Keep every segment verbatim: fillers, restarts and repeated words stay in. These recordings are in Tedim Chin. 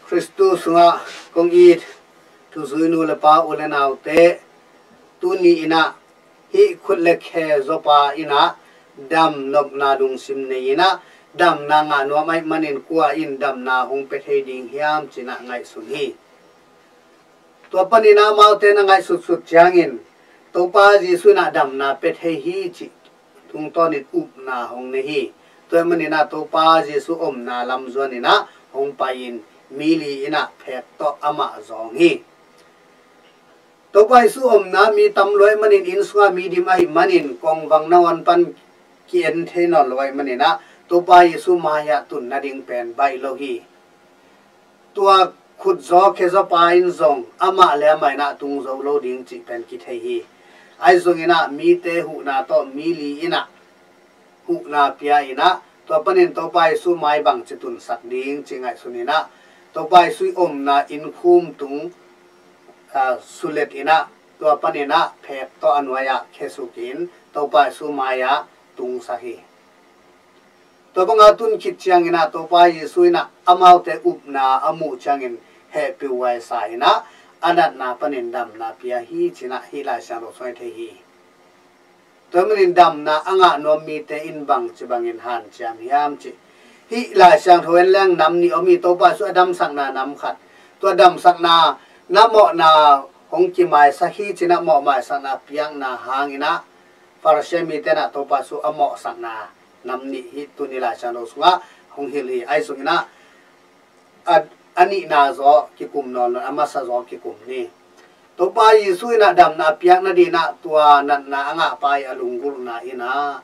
Khristu sungah kong it thuzui nu le pa, u le naute, tuni in ah hih khut le khe zawpa in ah dam nopna lungsim nei in ah damna ngah nuam ahih manin kua in damna hong pia thei ding hiam ci-in ah ngaihsun hi. Tua panin ah amaute na ngaihsutsut ciangin Topa Jesuh in ah damna pia thei hi cih tungtawnin upna hong nei hi. Tua ahih manin ah Topa Jesuh omna lam zuan in ah hong pai-in mi li in ah phek tawh amah zawng hi. Topa Jesuh omna mi tam lua ahih manin, inn sungah mi dim ahih manin, kongvang nangawn pan ki-en thei nawn lo ahih manin ah Topa Jesuh mai-ah tun nading pen baih lo hi. Tua khutzaw khezawpa in zong amah le amah in ah tung zo lo ding cih pen kithei hi. Ahi zongin ah mite huhna tawh mi li in ah huhna pia in ah, tua panin Topa Jesuh mai bangci tunsak ding cih ngaihsun in ah, Topa Jesuh i omna innkhum tung, aa, sulet in ah, tua panin ah phek tawh a nuai-ah khesukin Topa Jesuh mai-ah tungsak hi. Tua banga tun khit ciangin ah Topa Jesuh in ah amaute upna a muh ciangin hehpihhuai sa in ah a natna panin damna pia hi ci-in ah hih Lai Siangtho sungah i thei hi. Tua ahih manin damna a ngah nuam mite in bangci bangin hanciam hiam cih. Hih Lai Siangtho en leng nam nih om hi. Topa Jesuh a damsakna nam khat. Tua damsakna na mawhna hong kimaisak hi ci-in ah mawhmaisakna piakna hangin ah Farasi mite in ah Topa Jesuh a mawhsakna nam nih hih tuni Lai Siangtho sungah hong hilh hi. Ahi zongin ah a, a nihna zaw kikum nawn lo, a masa zaw kikum ni. Topa Jesuh in ah damna a piak nading in ah tua natna a ngahpa i a lunggulhna in ah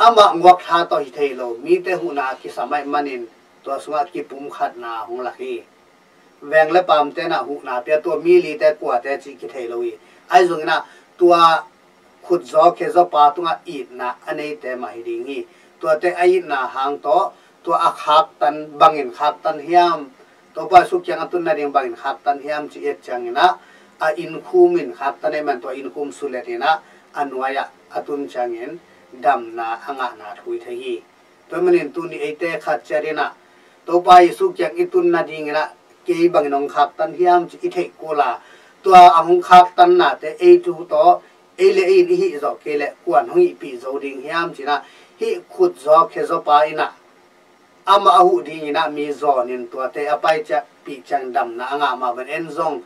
amah nguaktha tawh hi thei lo, mite huhna a kisam ahih manin tua sungah kipumkhatna hong lak hi. Veng le paamte in ah huhna pia, tua mi lite kuate cih kithei lo hi. Ahi zongin ah tua khutzaw khezawpa tungah itna a neite mah hi ding hi. Tuate a itna hang tawh tua a khaktan, bangin khaktan hiam, Topa Jesuh kiang a tun nading bangin khaktan hiam cih i et ciangin ah, a innkhum in khaktan ahih man tua innkhum sulet in ah a nuai-ah a tun ciangin damna a ngahna thu i thei hi. Tua ahih manin tuni eite khat ciat in ah Topa Jesuh kiang i tun nading in ah kei bangin hong khaktan hiam cih i theih kul a, tua a hong khaktannate ei thu tawh ei le ei in i hih zawh kei leh kuan hong hihpih zo ding hiam ci-in ah hih khutzaw khezawpa in ah amah a huh ding in ah mi zawnin tuate a pai ciahpih ciang damna a ngah mah bangin en zong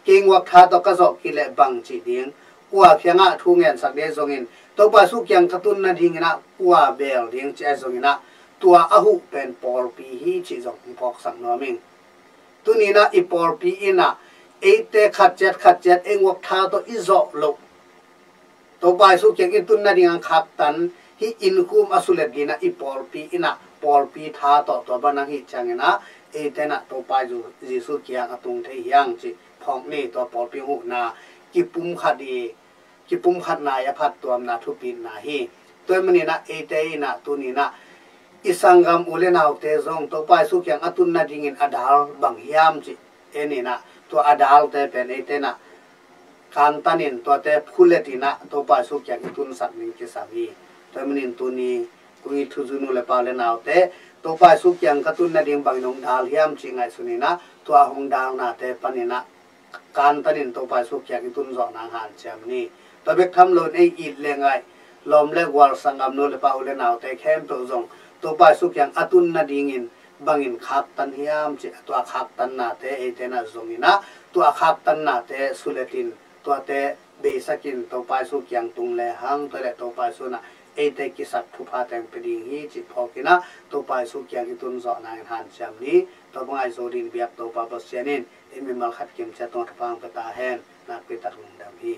kei nguaktha tawh ka zawh kei leh bang cih ding, kua kiangah thu ngensak ding zongin Topa Jesuh kiang ka tun nading in ah kua bel ding cih a zongin ah tua a huh pen pawlpi hi cih zong hong phawksak nuam ing. Tuni in ah i pawlpi in ah eite khat ciat khat ciat ei nguaktha tawh i zawh loh, Topa Jesuh kiang i tun nading a khaktan, hih innkhum a sulet ding in ah i pawlpi in ah pawlpi tha tawh tua bang hong hih ciangin ah eite in ah Topa Jesuh kiang a tung thei hi hang cih phawk ni. Tua pawlpi huhna kipumkhat i, kipumkhatna i a phattuamna thupitna hi. Tua ahih manin ah eite in ah tuni in ah i sanggam u le naute zong Topa Jesuh kiang a tun nadingin a dal bang hiam cih en in ah tua a dalte pen eite in ah kantanin tuate phulet in ah Topa Jesuh kiang i tunsak ding kisam hi. Tua ahih manin tuni kong it thuzui nu le pa le naute, Topa Jesuh kiang ka tun nading bangin hong dal hiam cih ngaihsun in ah tua a hong dalnate panin ah kantanin Topa Jesuh kiang i tun zawh nang hanciam ni. Tua bek tham loin ei it le ngaih lawm le gual sanggam nu le pa u le naute khempeuh zong Topa Jesuh kiang a tun nadingin bangin khaktan hiam cih, tua a khaktannate eite in ah zong in ah tua a khaktannate sulet in tuate beisak in Topa Jesuh kiang tung le hang, tua leh Topa Jesuh in ah eite kisap thupha teng pia ding hi cih phawk in ah Topa Jesuh kiang i tun zawh nangin hanciam ni. Tua bang a i zo ding biak Topa Pasian in ei mimal khat kimciat tungah thupha hong pia ta hen. Nakpi tak lungdam hi.